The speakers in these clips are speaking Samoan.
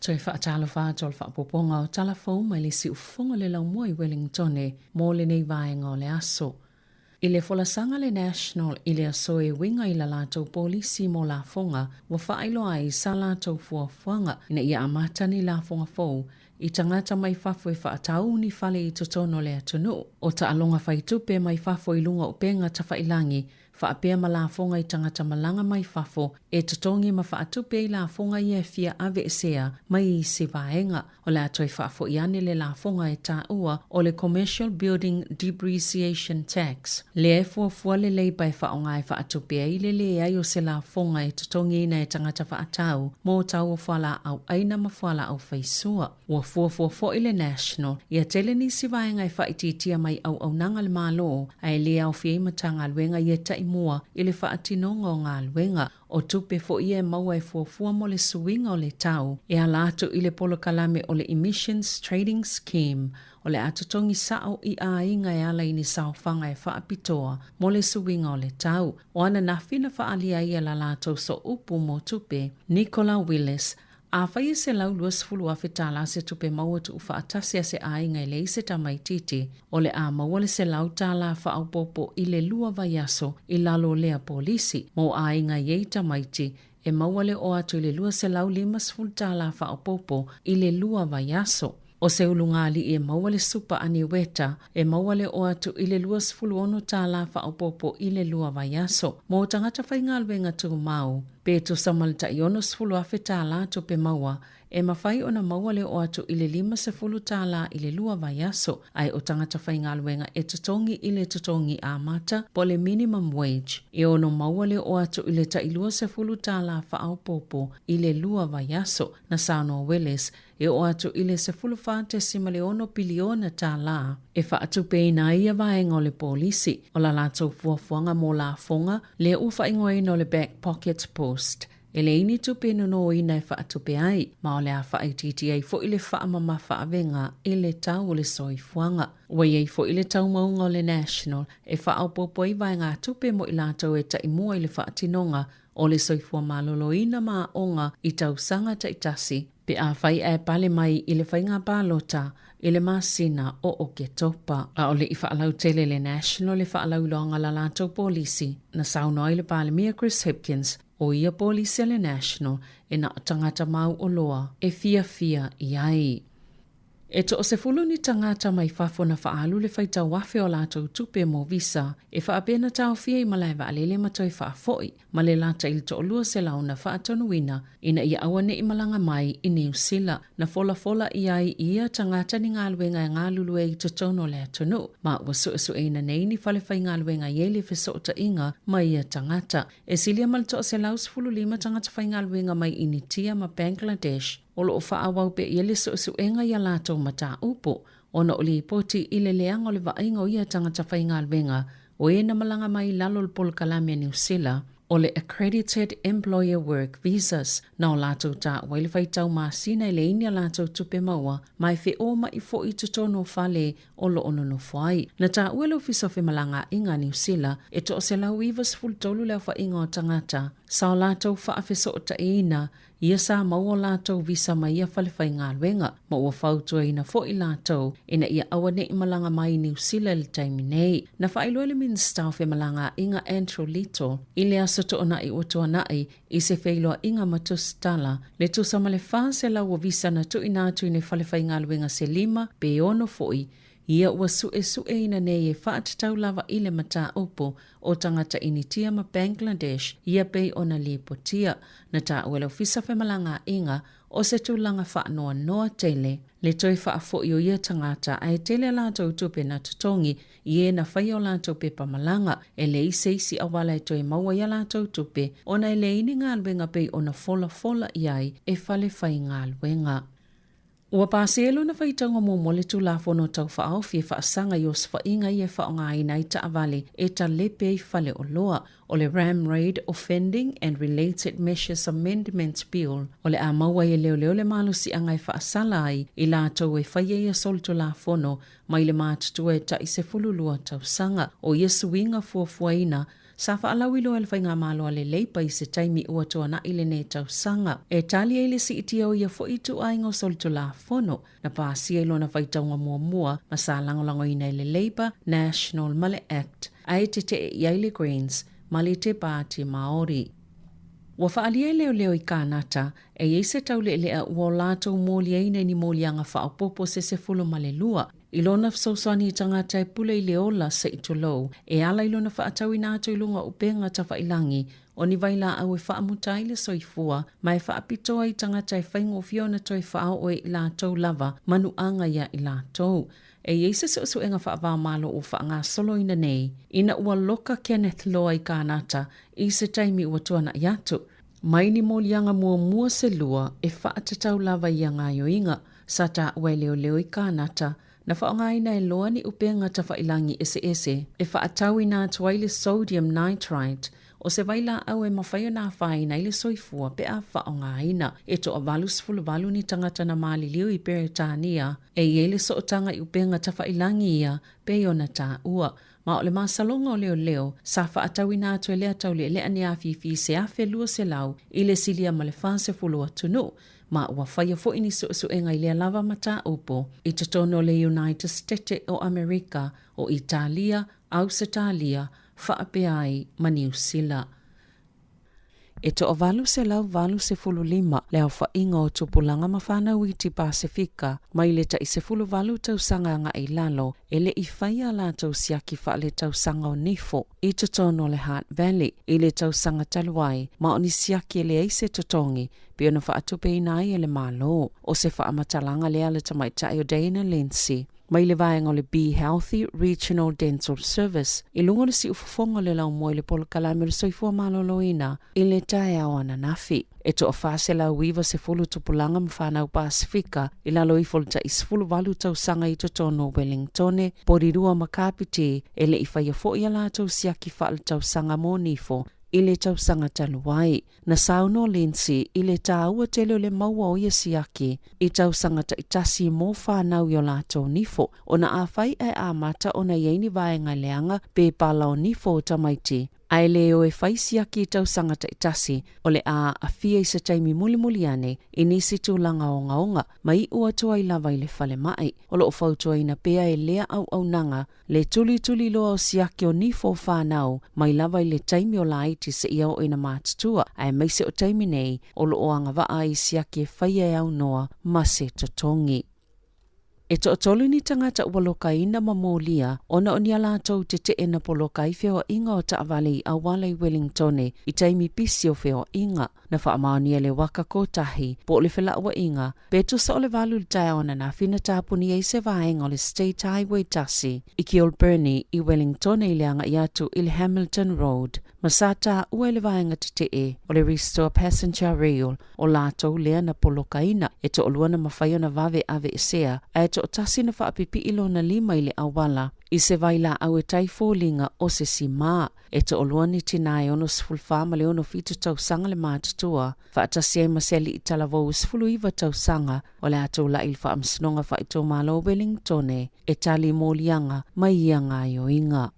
Toe faatalofa atu o le faaopoopoga o tala fou mai le siufofoga o le laumua i Wellingtone mo lenei vaega o le aso. I le folasaga a le National i le aso e uiga i la latou polisi mo lafoga ua faailoa ai sa latou fuafuaga ina ia amata ni lafoga fou i tagata mai fafo e faatau ni fale i totonu o le atunuu. O taaloga faitupe mai fafo i luga o upega tafailangi faapea ma lafoga i tagata malaga mai fafo e totogi ma faatupe ai lafoga ia e fia aveesea mai isi vaega. O le a toe faafoi ane le lafoga e taua o le Commercial Building Depreciation Tax, lea e fuafua lelei pa e faaaoga e faatupe ai le leai o se lafoga e totogiina e tagata faatau mo tau o fualaau aina ma fualaau faisua. Ua fuafua foi le National ia tele nisi vaega e faaitiitia mai auaunaga a le Malo ae le aofia ai Matagaluega ia ta'i mua i le faatinoga o galuega. O tupe foi ia e maua e fuafua mo le suiga o le tau e ala atu i le polokalame o le Emissions Trading Scheme o le a totogi sa'o i aiga e ala i ni saofaga e faapitoa mo le suiga o le tau. O ananafi na faaalia ai e la latou sooupu mo tupe, Nicola Willis, Afai e $120,000 tala se tupe maua tuufaatasi a se aiga e leai se tamaitiiti, o le a maua le $100 faaopoopo i le lua vaiaso i lalo o lea polisi. Mo aiga e i ai tamaiti, e maua le oo atu i le $250 faaopoopo i le lua vaiaso. O se ulugalii e maua le supa aniueta, e maua le oo atu i le $26 faaopoopo i le lua vaiaso. Mo tagata faigaluega tumau, pe tusa ma le tai $60,000 tupe maua, e mafai ona maua le oo atu i le $50 i le lua vaiaso, ae o tagata faigaluega e totogi i le totogi amata po o le minimum wage, e ono maua le oo atu i le tai $20 faaopoopo i le lua vaiaso, na saunoa Willis e oo atu i le $14.6 piliona e faatupeina ai ia vaega o le polisi o la latou fuafuaga mo lafoga lea ua faaigoaina o le Back Pocket Post. E leai ni tupe nonoina e faatupe ai, ma o le a faaitiiti ai foi le faamamafa avega i le tau o le soifuaga. Ua i ai foi le taumauga o le National e faaopoopo ai vaegatupe mo i latou e taimua i le faatinoga o le soifua maloloina ma aoga i tausaga taitasi pe afai ae pale mai i le faiga palota i le masina o Oketopa. ʻAʻole i faalautele le National le faalauiloaga la latou polisi, na saunoa ai le Palemia Chris Hipkins, o ia polisi a le National e na o tagata mauoloa e fiafia i ai. E toasefulu ni tagata mai fafo na faaalu le faitau afe o latou tupe mo visa e faapea na taofia i malae vaalele ma toe faafoi ma le lata i le 200 na faatonuina ina ia auaneʻi malaga mai i Niu Sila na folafola i ai i ia tagata ni galuega e galulue i totonu o le atunuu ma ua suesueina nei ni fale faigaluega i ai le fesootaiga ma ia tagata. E silia ma le 115 tagata faigaluega mai Initia ma Bangladesh O lo o faaauau pea i ai le suesuega i a latou mataupu, ona o lipoti i le leaga o le vaaiga o ia tagata faigaluega o e na malaga mai i lalo o le polokalame a Niu Sila o le Accredited Employer Work Visas, na o latou taua ai le faitau masina e leai ni a latou tupe maua ma e feomaʻi foi i totonu o fale o lo o nonofo ai. Na taua e le Ofisa o Femalagaaiga a Niu Sila e 193 le aofaiga o tagata sa o latou faafesootaiina Ia sa maua o latou visa mai ia falefaigaluega, ma ua fautuaina foi latou ina ia auaneʻi malaga mai i Niu Sila i le taimi nei. Na faailoa e le Minisita o Femalagaaiga Andrew Little i le Aso Toonai ua tuanai i se feiloaiga ma tusitala le tusa ma le 400 o visa na tuuina atu i nei falefaigaluega se lima pe ono foi ia ua suesueina nei e faatatau lava i le mataupu o tagata Initia ma Bangladesh ia pei ona lipotia. Na taua e le Ofisa Femalagaaiga o se tulaga faanoanoa tele le toe faafoi o ia tagata ae tele a latou tupe na totogi i e na faia o latou pepa malaga. E leai se isi auala e toe maua ai a latou tupe ona e leai ni galuega pei ona folafola i ai e fale faigaluega. Ua pasia lona faitauga muamua le Tulafono Tau Faaofi e faasaga i osofaiga ia e faaaogaina ai taavale e talepe ai faleoloa, o le Ram Raid Offending and Related Measures Amendment Bill, o le a maua ai e leoleo le malosiaga e faasala ai i latou e faia ia solitulafono mai le matutua e tai 12 tausaga. O ia suiga fuafuaina, Sa faalauiloa e le Faigamalo a le Leipa i se taimi ua tuanai lenei tausaga e tali ai le siitia o ia foi ituaiga o solitulafono na pasia i lona faitauga muamua ma sa lagolagoina e le Labour, National ma le Act ae tetee i ai le Greens ma le Te Pāti Māori. Ua faaalia e leoleo i Kānata e i ai se taulealea ua o latou moliaina i ni moliaga faaopoopo se 12 i lona fesoasoani i tagata e pule i le ola se i tulou e ala i lona faatauina atu i luga o upega tafailangi o ni vailaau e faamuta ai le soifua ma e faapitoa i tagata e faigofie ona toe faaoo e i latou lava manuaga iā i latou. E i ai se suesuega faava-o-Malo ua faagasoloina nei ina ua loka Kenneth Loa i Kānata i se taimi ua tuanai atu. Mai ni moliaga muamua se lua e faatatau lava i ia gaoioiga sa taua e leoleo i Kānata, na faaaogaina e Loa ni upega tafailangi eseese e faatauina atu ai le sodium nitrite, o se vailaau e mafai ona afaina ai le soifua pe a faaaogaina. E toa 88 ni tagata na maliliu i Peretania e i ai le sootaga i upega tafailangi ia pei ona taua. Ma o le masaloga o leoleo, sa faatauina atu e lea taulealea ni afifi se 1,200 i le silia ma le 40 atunuu, ma ua faia foi ni suesuega i lea lava mataupu i totonu o le United Stete o Amerika, o Italia, Ausetalia, faapea ai ma Niu Sila. E toa 885 le aofaiga o tupulaga ma fanau iti Pasefika mai le tai 18 tausaga agai i lalo e le i faia a latou siaki faaletausaga o nifo i totonu o le Hutt Valley i le tausaga talu ai, ma o ni siaki e leai se totogi pei ona faatupeina ai e le Malo. O se faamatalaga lea a le tamaitai o Dana Lindsay mai le vaega o le Be Healthy Regional Dental Service i luga o le siufofoga o le laumua i le polokalame o le soifua maloloina i le taeao ananafi. E toa 490 tupulaga ma fanau Pasefika i lalo ifo o le tai 18 tausaga i totonu o Wellingtone, Porirua ma Kapiti e le i faia foi a latou siaki faaletausaga mo nifo i le tausaga talu ai. Na saunoa Lindsay i le tāua tele o le maua o ia siaki i tausaga taitasi mō whānau i o lātou nifo, ona afai ae amata ona i ai ni vaega leaga pe pala o nifo o tamaiti, ae le o e whai siaki i tausaga taitasi, o le a aafia i se taimi mulimuli ane i nisi tulaga ogaoga, ma iu atu ai lava i le falemai. O loo fautuaina pea e lea auaunaga Le tulituli loa o siaki o nifo o whanau, mai lava i le taimi o laiti seia oo ina matutua, aemaise o taimi nei, o loo agavaa ai siaki e faia e aunoa ma se totogi. E toatolu ni tagata ua lokaina ma molia ona o ni a latou tetee na poloka ai feoaiga o taavale i auala i Wellingtone i taimi pisi o feoaiga. Na faamaonia le waka kotahi po o le felauaiga pe tusa o le valu i le taeao ananafi na tapuni ai se vaega o le State Highway 1 i Kilbirnie i Wellingtone i le agai atu i le Hamilton Road ma sa taua e le vaega tetee o le Restore Passenger Rail o latou lea na polokaina. E toalua na mafai ona vave aveesea ae toatasi na faapipii lona lima i le auala i se vailaau e tai foliga o se simā. E toalua ni tinā e 64 ma le 67 tausaga le matutua, faatasi ai ma se alii talavou e 19 tausaga o le a tulai i le Faamasinoga Faaitumalo o Wellingtone e tali moliaga mai ia gaoioiga.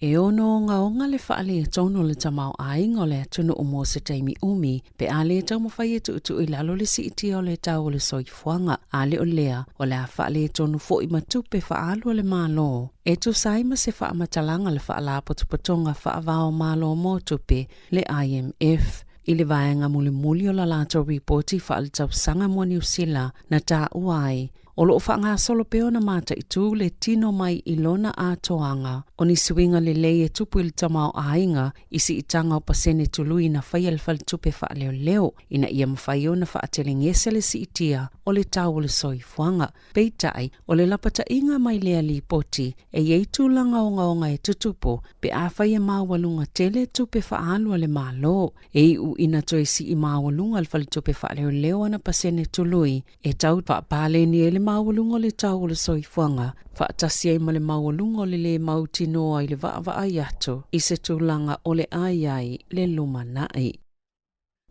E ono ogaoga le faaletonu o le tamaoaiga o le atunuu mo se taimi umi pe a le taumafai e tuutuu i lalo le siitia o le tau o le soifuaga, a le o lea, o le a faaletonu foi ma tupe faaalu a le Malo. E tusa ai ma se faamatalaga a le Faalapotopotoga Faava-o-Malo mo Tupe, le IMF, i le vaega mulimuli o la latou ripoti faaletausaga mo Niu Sila na taua ai, o lo o faagasolo pea ona mataitū le tino mai i lona atoaga o ni suiga lelei e tupu i le tamaoaiga i siitaga o pasene tului na faia e le Faletupe Faaleoleo ina ia mafai ona faatelegese le siitia o le tau o le soifuaga. Peitai, o le lapataiga mai lea lipoti e i ai tulaga ogaoga e tutupu pe afai e maualuga tele tupe faaalu a le Malo. E iu ina toe sii maualuga le Faletupe Faaleoleo ana pasene tului e tau faapaleni ai le maualuga o le tau o le soifuaga, faatasi ai ma le maualuga o le lē mautinoa i le vaavaai atu i se tulaga o le a i ai le lumanai.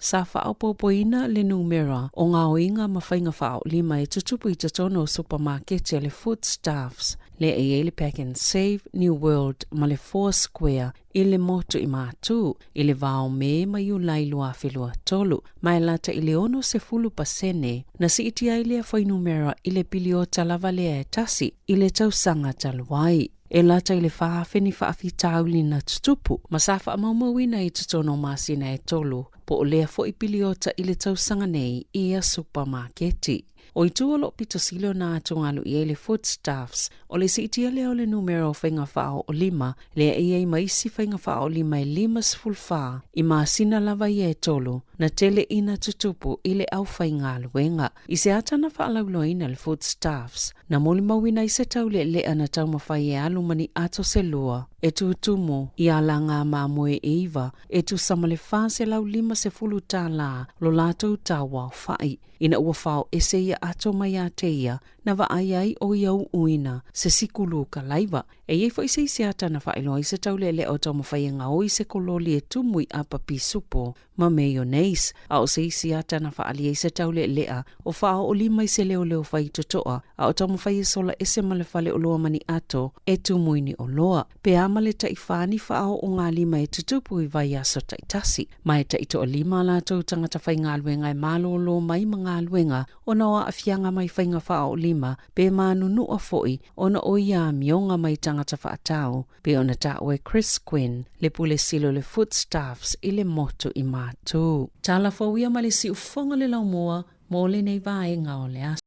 Sa faaopoopoina le numera o gaoiga ma faiga faaolima e tutupu i totonu o supamaketi a le Foodstuffs. lea e i ai le Pak'nSave, New World ma le Four Square i le motu i Matu i le va o Me ma Iulai 2023, ma e lata i le 60% na siitia ai lea fuainumera i le piliota lava lea e tasi i le tausaga talu ai. E lata i le 4,000 ni faafitauli na tutupu ma sa faamaumauina i totonu o masina e tolu, po o lea foi piliota i le tausaga nei i ia supamaketi. O itu o lo o pito sili ona atugalu i ai le Foodstuffs, o le siitia lea o le numera o faiga faaoolima, lea e i ai ma isi faiga faaoolima e 54 i masina lava ia e tolu, na tele ina tutupu i le aufaigaluega. I se ata na faalauiloaina le Foodstuffs, na molimauina ai se taulealea na taumafai e alu ma ni ato se lua e tutumu i alaga mamoe e iva e tusa ma le $450 tālā lo latou tau aofai. Ina ua fao ese ia ato mai ia te ia, na vaai ai o ia uuina se sikulu kalaiva. E i ai foi se isi ata na faailoa ai se taulealea o taumafai e gaoi se kololi e tumu i apa pisupo ma mayonnaise, a o se isi ata na faaalia ai se taulealea o faaoolima i se leoleo faitotoa, a o taumafai e sola ese ma le fale oloa ma ni ato e tumu i ni oloa. Pe a ma le taiwhā ni faaoogalima e tutupu i vaiaso taitasi, ma e taitoalima a latou tagata faigaluega e malōlō mai ma galuega ona o aafiaga mai faiga faaoolima pe manunua foi ona o ia amioga mai tagata faatau, pei ona taua e Chris Quinn, le pule sili o le Foodstuffs i le motu i Matu. Tala fou ia ma le siufofoga le laumua mo lenei vaega o le aso.